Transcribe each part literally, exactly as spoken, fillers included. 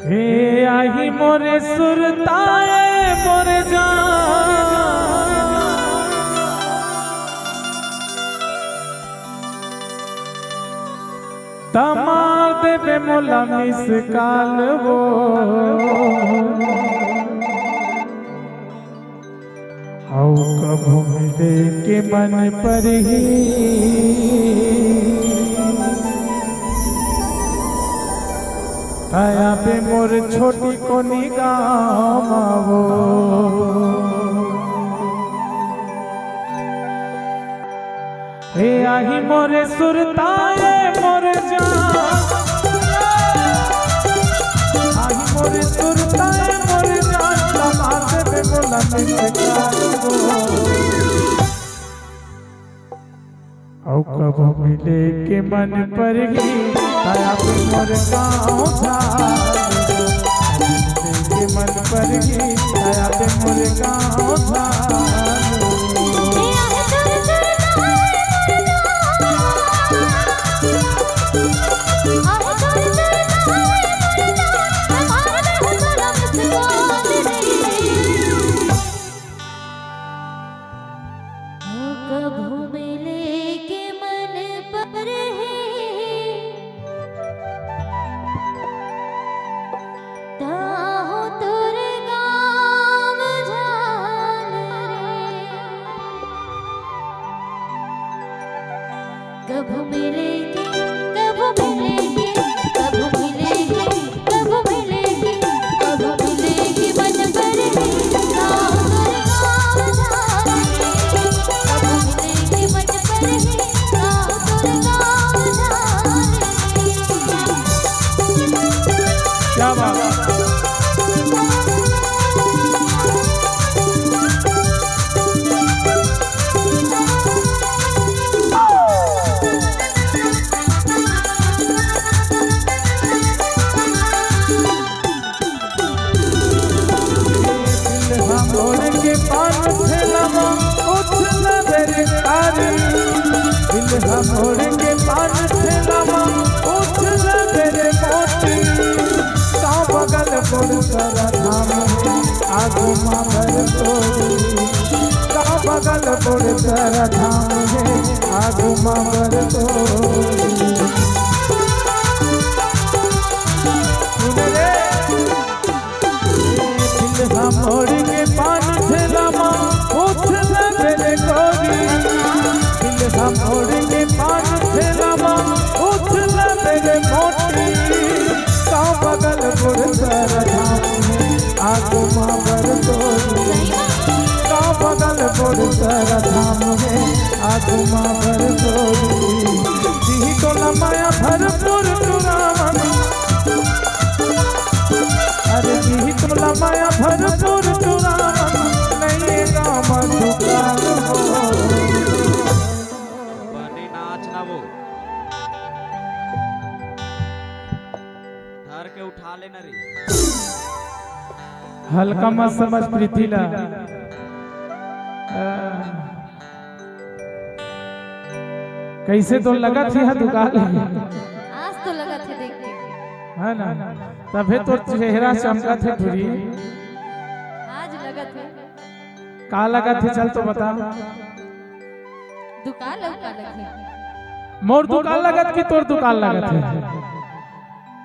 हे आही मोरे सुरता ए मोरे जान, त मार देबे मोला miss call वो। अउ कभू मिले के मन परही, त आबे मोर छोटी कोनी गाँव वो। हे आही मोरे सुरता ए मोरे जान, आही मोरे सुरता ए मोरे जान, त मार देबे मोला miss call वो। अउ कभू मिले के मन परही, त आबे मोर गाँव धार। कभू मिले के मन परही, त आबे मोर गाँव धार। कभू मिले के मन परही, ताहू तोर गाँव झाल रे। कभू मिले के, कभू मिले के, कभू मिले के, कभू मिले के, कभू मिले के मन परही, ताहू तोर गाँव झाल रे। कभू मिले के मन परही, ताहू तोर गाँव झाल रे। क्या बात है। दिल हमोर के पान ठेला मा उछल बेरे कारी, दिल हमोर के पान ठेला मा उछल बेरे मोती। का बगल मोर सरधा में आगू मा बर तोरी, का बगल मोर सरधा में आगू मा बर तोरी। सुन रे, दिल हमोर के पान ठेला मा उछल बेरे गोरी, दिल हमोर के पान ठेला मा उछल बेरे मोटी। का बगल मोर सरधा में आगू मा बर तोरी, का बगल मोर सरधा में आगू मा बर तोरी। दिही तोला माया भरपूर टुरावन, अरे दिही तोला माया भरपूर टुरावन, नइये गाँव मा दुकान हो। बने नाच ना वो। धर के उठा लेना रे। हल्का मत समझ प्रीति ला। आ, कइसे तोर लगत हे हा दुकाल हे? आज तो लगत हे देख के। है ना? तभे तोर चेहरा चमकत हे टुरी। आज लगत हे। का लगत हे, चल तो बता। दुकाल अउ का लगही? मोर दुकाल लगत कि तोर दुकाल लगत हे?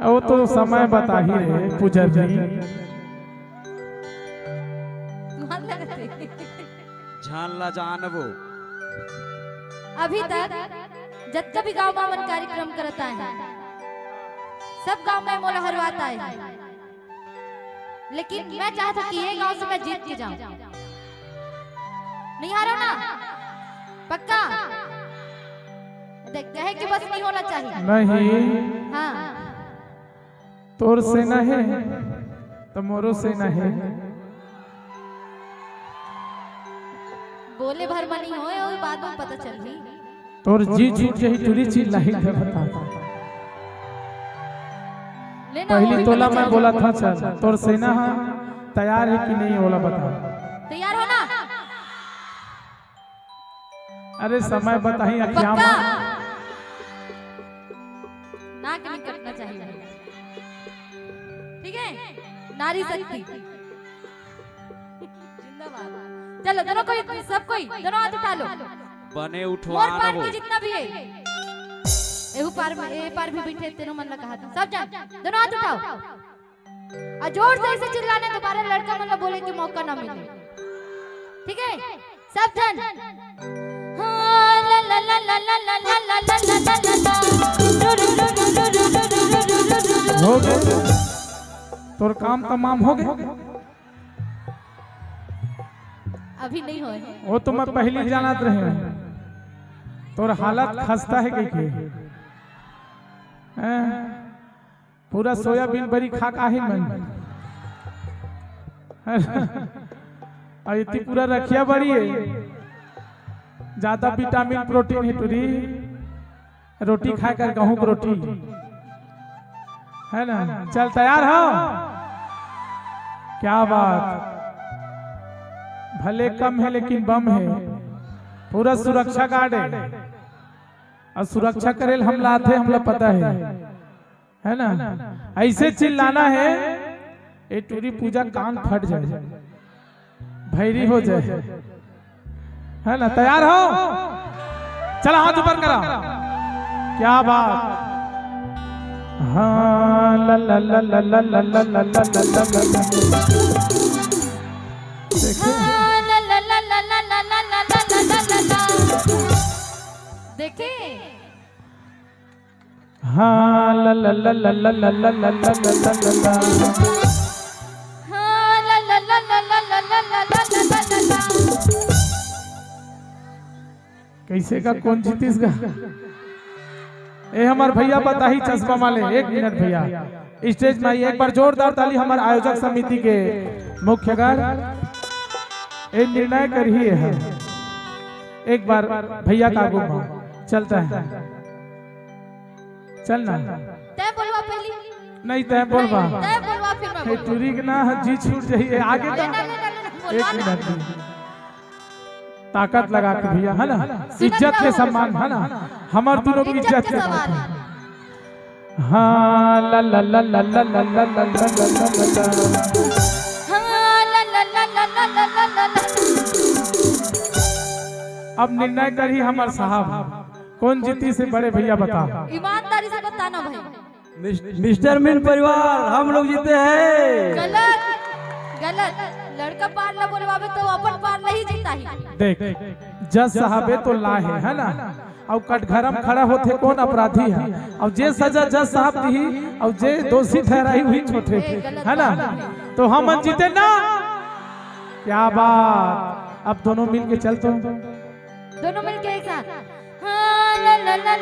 वो तो समय बताही रे पुजरनी। तुहार लगत हे। झन ला जानबो। अभी तक जतका भी गांव मा मन कार्यक्रम करत आए हे, सब गांव मा मोला हरवात आए हे, लेकिन मैं चाहत हूं कि ये गांव से मैं जीत के जाऊं। नहीं हारो ना? पक्का? देख, कहे के बस नहीं होना चाहिए। नहीं। हाँ। तोर सेना हे, त मोरो सेना हे। बोले भर म नहीं होय, ओ बाद म पता चलही। तोर जी छूट जाही, टुरी चिल्लाही, त बता। ले ना, पहली ओही तोला पता मैं चल बोला जाही। था, चल, तोर सेना ह तैयार हे कि नहीं, ओला बता। तैयार हो ना? अरे समय बताही, अखियाँ पक्का? में। नाक नहीं कटना चाहिए। ठीक है? नारी शक्ति जिंदाबाद। चलो दोनों कोई, सब कोई दोनों हाथ उठा लो। बने उठवा मोर पार के जितना भी है, एहू पार में, ए पार भी बैठे तेनो मन ला कहा था। सब जन दोनों हाथ उठाओ और जोर से ऐसे चिल्लाने, दोबारा लड़का मन ला बोले के मौका ना मिले। ठीक है, सब जन। हाँ, ला, ला, ला। हो गए, तोर काम तमाम हो गए। अभी नहीं होए। वो तो मैं पहली जानत रहे हूँ, तोर हालत खस्ता है कह के। हैं? पूरा सोयाबीन बरी खा काहे मन। और इतनी पूरा रखिया बड़ी है, ज्यादा विटामिन प्रोटीन है टुरी। रोटी खाए कर, गहूं की रोटी, है ना? चल, तैयार हो? क्या बात, भले कम है लेकिन बम है, पूरा सुरक्षा गार्ड है। और सुरक्षा करे ल हमला आथे, हमला पता है, है ना? ऐसे चिल्लाना है, ए टुरी पूजा कान फट जाए, भैरी हो जाए, है ना? तैयार हो? चला, हाथ ऊपर करा। क्या बात। हाँ, ला, ला, ला। देखे? हाँ, ला, ला, ला। देखे? हाँ, ला, ला, ला। हाँ, ला, ला, ला। कैसे का, कौन जीतिस गा? ए हमार भैया बताही चश्मा वाले, एक मिनट भैया, स्टेज में आइए, एक बार जोरदार ताली हमार आयोजक समिति के मुख्यगर। ए निर्णय करही है, एक बार भैया का आगू में चलता है, चल ना। तय बोलवा पहली। नहीं, तय बोलवा। तय बोलवा, फिर मैं हे बोलवा। टुरी के ना जी छूट जाइए आगे ले का। ना, ले ना, ले ना, एक बोलवा ना। मिनट। ताकत लगा के भैया, है ना? सुनत इज्जत के रहो। सम्मान, है ना? हमार दोनों की इज्जत इज्जत के के सवाल सम्मान। है। हाँ, ला, ला, ला। हाँ, ला, ला, ला। अब निर्णय करही हमार साहब, कौन जीतिस हे बड़े भैया, बता। ईमानदारी से बताना भाई। मिस-, मिस्टर मीन परिवार, हम लोग जीते हैं। गलत, गलत। लड़का पार ला बोलवावे तो अपन पार नहीं जीता ही। देख, जज साहब हे तो ला हे, है ना? अउ कटघरा म खड़ा होथे कौन अपराधी हे, अउ जे सजा जज साहब दिही, अउ जे दोषी ठहराही वही छोटे, है ना? तो हम जीते ना। क्या बात, अब दोनों मिलके चल तो। दोनों मिलके एक साथ। हाँ, ला, ला, ला।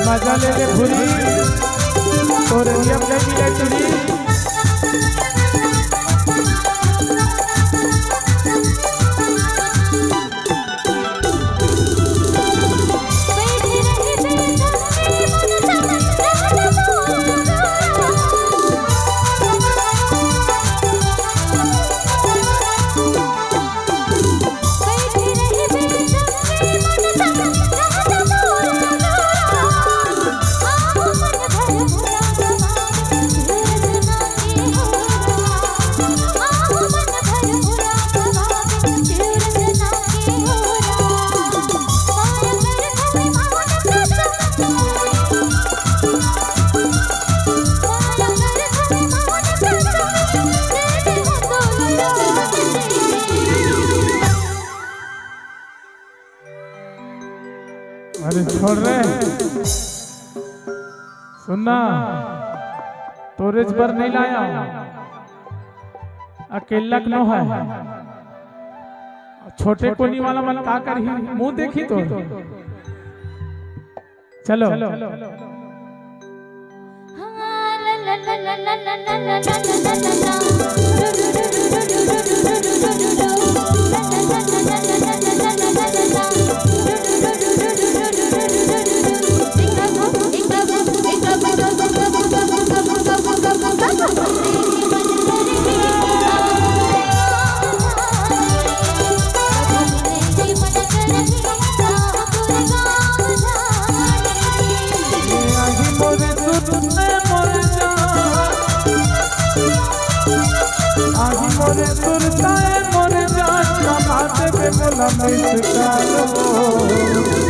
मजा ले ले भूरी, तोरे नियम नहीं मिले टुरी। अरे छोड़ रे, सुन ना, तोरेच बर नहीं लाया, अकेला नो है। छोटे कोनी वाला मन का करही, मुंह देखी तो। चलो। आही मोरे सुरता ए मोरे जान, आही मोरे सुरता ए मोरे जान, कमा देबे मोला मिस कॉल हो।